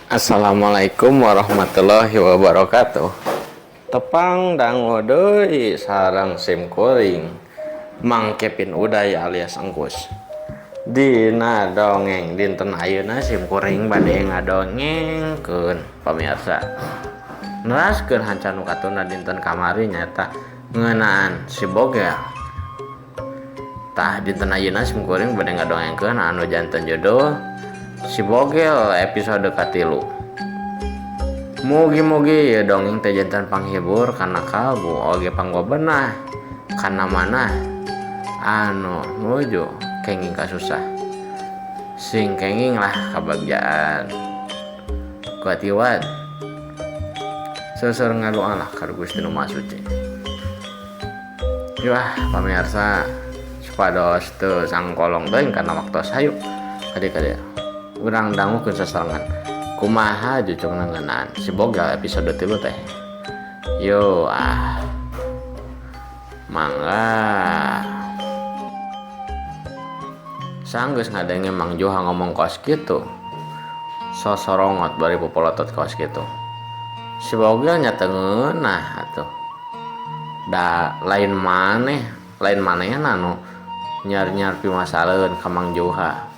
Assalamualaikum warahmatullahi wabarakatuh. Tepang dangu deui sareng sim kuring Mang Kevin Uday alias Engkus. Dina dongeng dinten ayeuna sim kuring bade ngadongengkeun pamirsa. Neraskeun hanca nu katuna dinten kamari nyaeta ngeunaan si Bogel. Tah dinten ayeuna sim kuring bade ngadongengkeun anu janten judul Si Bogel episode katilu. Mugi-mugi ieu dongeng teh janten panghibur kana kalbu oge panggobenah kana manah anu nuju kenging kasusah. Sing kenging lah kabagjaan. Kuat iwat. Seueur ngadoa lah ka Gusti Nu Maha Suci. Yuh pamirsa supados teu sangkolong teuing kana waktos hayu kadieu-kadieu. Urang dangukeun sasarengan kumaha jucungna ngeunaan si Bogel episode 3 teh. Yo ah. Mangga. Sanggeus ngadenge Mang Juha ngomong kos kitu. Sosorongot bari popolotot kos kitu. Si Bogel nya teu ngeunah atuh. Da lain maneh, lain manehna nu nyar-nyar pimasaleun ka Mang Juha.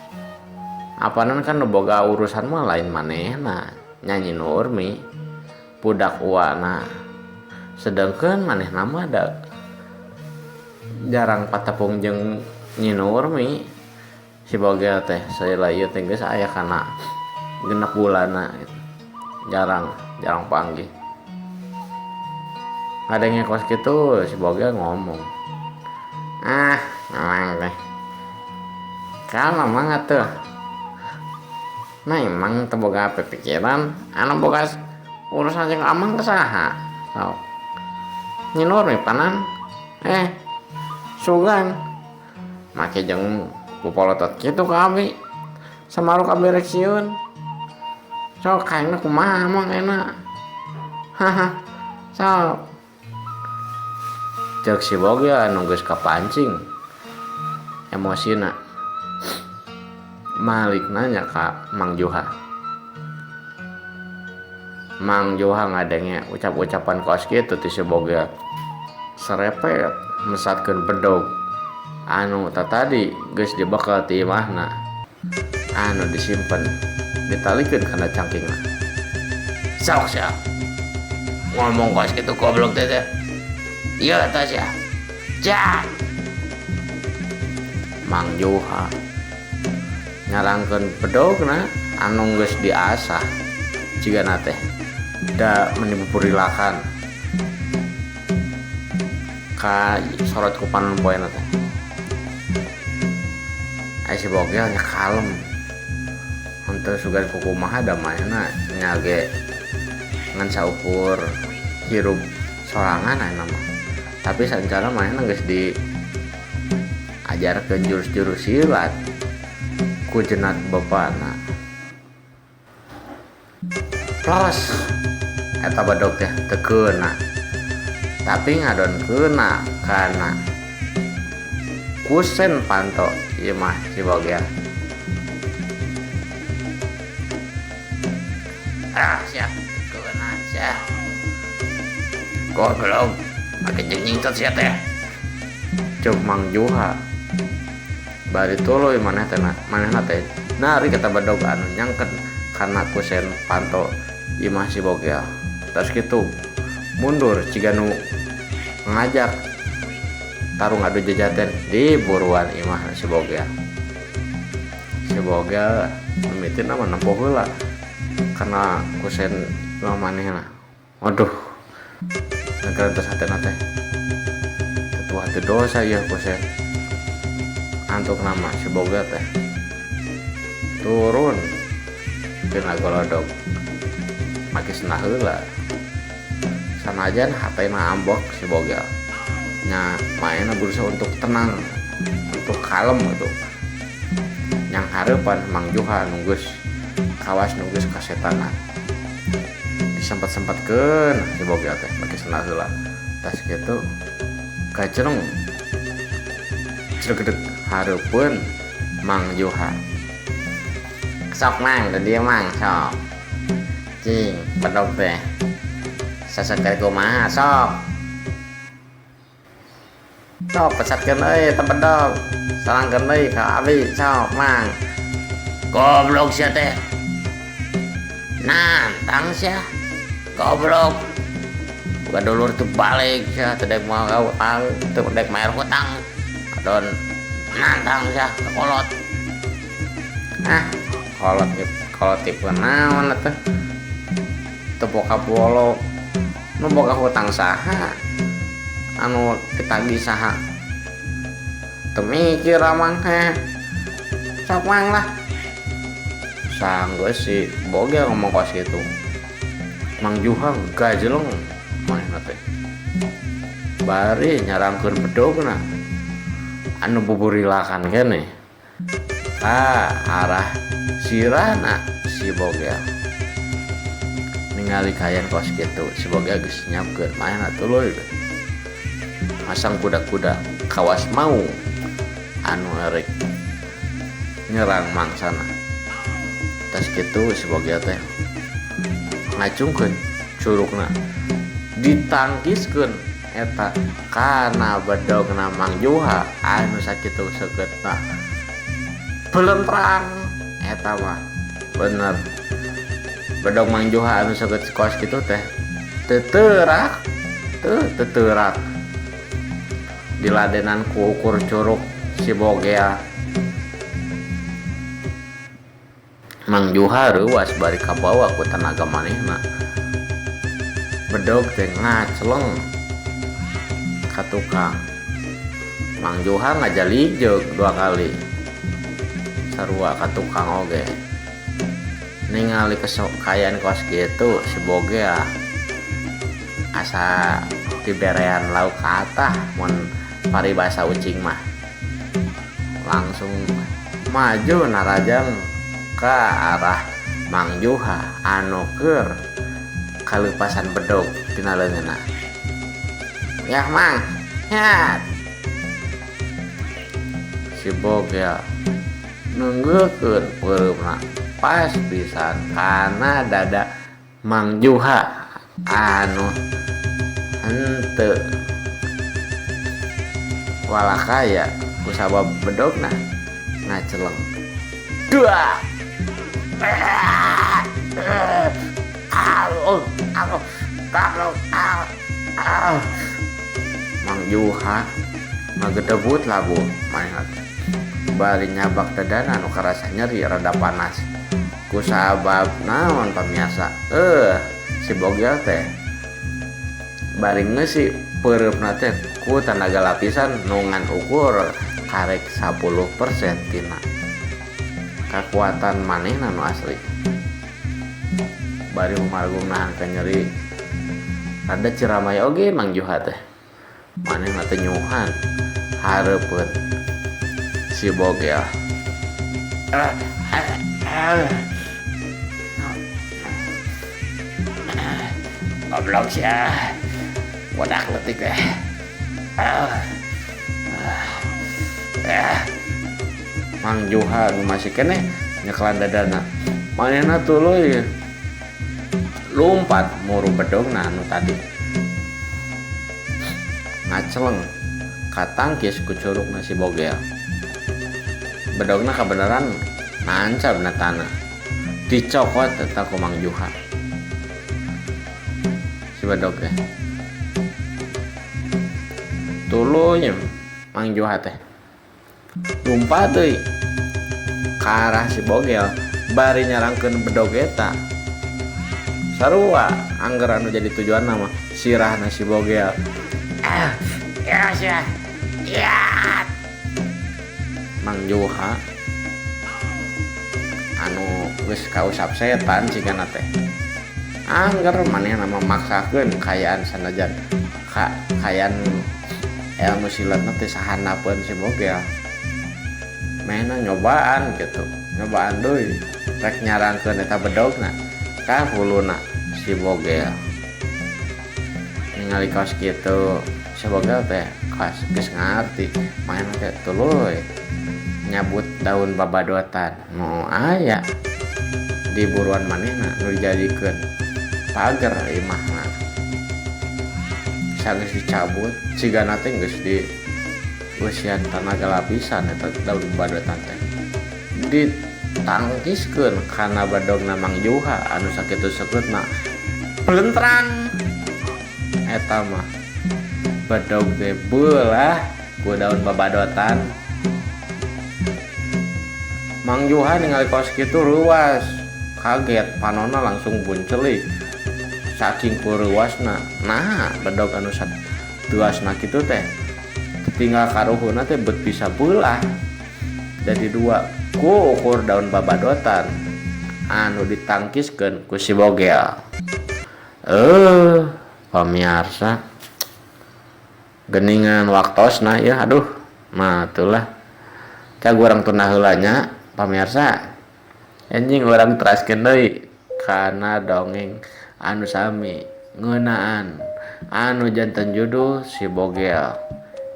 Apanan kan nu boga urusan mah lain manehna, Nyanyi Nurmi, budak uana. Sedengkeun manehna mah da jarang patepung jeung Nyi Nurmi. Si Bogel teh salila ieu teh geus aya kana 6 bulanna gitu. Jarang, jarang panggih. Ngadenge kos kitu si Bogel ngomong. Ah, ngamang teh. Kalem banget tuh. Nah emang teu boga pikiran anu boga urusan jeung amang teh saha? Sok. Nyi Nurmi panan. Sugan. Make jeung popolotot kitu ka abi. Samaruk abi rek sieun. Sok kaengna kumaha amang enak. Haha. Sok. Ceuk si Bogel anu geus kapancing emosina. Malik nanya ka Mang Juha. Mang Juha ngadenge ucap-ucapan kos kitu ti si Bogel. Serepet mesatkeun bedog anu tatadi geus dibekal ti imahna anu disimpen ditalikeun kana cangkingna. Sok sia. Ngomong kos kitu goblok teh teh. Ieu teh sia. Ja. Mang Juha nyarangkeun bedogna anu geus diasah jigana teh da meni pupurilakan ka sorot ku panon poena teh. Ai si Bogel nya kalem henteu sugan kukumaha da manehna nya ge ngan saukur hirup sorangan ayeuna mah. Tapi saencanna manehna geus diajarkeun jurus-jurus silat ku jenat bapana. Plos eta bedog teh teu keuna. Tapi ngadon keuna kana kusen panto ieu mah si Bogel. Ah sia keuna sia. Goblok make jeung nyingcot sia teh. Ceuk Mang Juha. Bari tuluy maneh teh manehna teh narik eta bedog anu nyangket kana kusen panto imah si Bogel. Terus kitu mundur ciga nu ngajak tarung adu jajaten di buruan imah si Bogel. Si Bogel mimitina mah nempo heula kana kusen imah manehna. Waduh, ngagerentos hatena teh. Tetuah teu dosa ieu kusen. Antuk nama si Bogel teh turun tina golodog makisna heula. Sanajan hatena ambek si Bogel nya manehna berusaha untuk tenang, untuk kalem gitu. Yang hareupan Mang Juha nunggus kawas nunggus kasetanan. Disempet-sempetkeun si Bogel teh makisna heula. Tas kitu kacereng cregedeg hareupeun Mang Juha. Sok Mang, tadi Mang sok. Cing, bedog teh. Sasakeun kumaha sok. Sok pesatkeun euy eta bedog. Sarangkeun deui ka abi sok mang. Goblok sia teh. Nantang sia. Goblok. Bukan dulur teu balik sia teu dek mau utang, teu dek mayar hutang. Kadon nantang sia ka kolot. Ah, kolot kolot tipe naon atuh. Teu boga bolo. Nu boga hutang saha? Anu ditagih saha? Teu mikir amang heh. Sok mang lah. Sanggeus si Bogel ngomong kos kitu. Mang Juha gajeleng manehna teh. Bari nyarangkeun bedogna anu buburilakan keneh ka arah sirahna si Bogel. Ningali kaayaan kos kitu si Bogel geus nyiapkeun manehna tuluy we. Masang kuda-kuda kawas maung anu erek nyerang mangsana. Tas kitu si Bogel teh ngacungkeun curugna ditangkiskeun eta kana bedogna Mang Juha anu sakitu seukeutna belentrang eta mah bener bedog Mang Juha anu seukeut kos kitu teh teu teurak teu teurak diladenan ku ukur curug si Bogel. Mang Juha reuas bari kabawa ku tanaga manehna. Bedog teh ngacleng ka tukang. Mang Juha ngajalijeg dua kali. Sarua ka tukang oge. Ningali kaayaan kos kitu si Bogel asa diberean lauk ka atah mun paribasa ucing mah. Langsung maju narajang ka arah Mang Juha anu keur kaleupasan bedog tina leungeunna. Yah Mang, yat. Si Bogel nunggeukeun peureumna pas pisan kana dada Mang Juha anu henteu walakaya kusabab bedogna ngaceleng. Dua. Mang Juha ngagedebut labuh manehna teh. Bari nyabak dadana anu karasa nyeri rada panas. Kusabab naon pamiasa? Si Bogel teh bari ngeusi peureupna teh ku tanaga lapisan nu ngan ukur karek 10% tina kakuatan manehna nu asli. Bari humargung nahan ka nyeri rada ciramai oge Mang Juha teh. Manehna teh nyuhan hareupeun si Bogel. Goblok sia. Bodak leutik teh. Mang Juha nu masih keneh nyekelan dadana. Manehna tuluy lumpat muru bedogna anu tadi. Ngaceleng katangkis ku curugna si Bogel. Bedogna kabeneran nancap na tanah. Dicokot eta ku Mang Juha. Si bedog teh. Tuluy Mang Juha teh lumpat deui ka arah si Bogel bari nyarangkeun bedog eta. Sarua angger anu jadi tujuanna mah sirahna si Bogel. Ya sia. Ya. Mang Juha anu geus kausap setan sigana teh. Angger manehna memaksakeun kaayaan sanajan kaayaan ilmu silatna teh sahanapeun si Bogel. Manehna nyobaan gitu, nyobaan deui rek nyarangkeun eta bedogna ka huluna si Bogel. Ningali kaos kitu si Bogel teh kaos geus ngarti manehna teh tuluy nyabut daun babadotan nu aya di Di buruan manehna nu dijadikeun pager imahna. Sanggeus dicabut cigana teh geus di eusian tanaga lapisan eta daun babadotan teh. Ditangkiskeun kana badogna Mang Juha anu sakitu sekeutna plentrang eta mah bedog teh beulah ku daun babadotan. Mang Juha ningali kos kitu reuas, kaget, panonna langsung buncelik saking ku reuasna. Nah, bedog anu satuasna kitu teh tinggal karuhunna teh bet bisa beulah jadi dua ku ukur daun babadotan anu ditangkiskeun ku si Bogel. Pamiarsa, geningan waktosna ya, aduh mah atulah cag urang tunda heula nya, pamirsa. Enjing urang teraskeun deui kana dongeng anu sami ngeunaan anu janten judul Si Bogel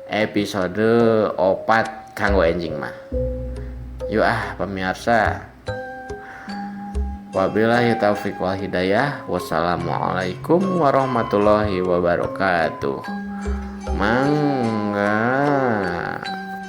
episode 4 kanggo enjing mah. Yuk ah, pemirsa. Wabillahi taufik wal hidayah. Wassalamualaikum warahmatullahi wabarakatuh. Mangga.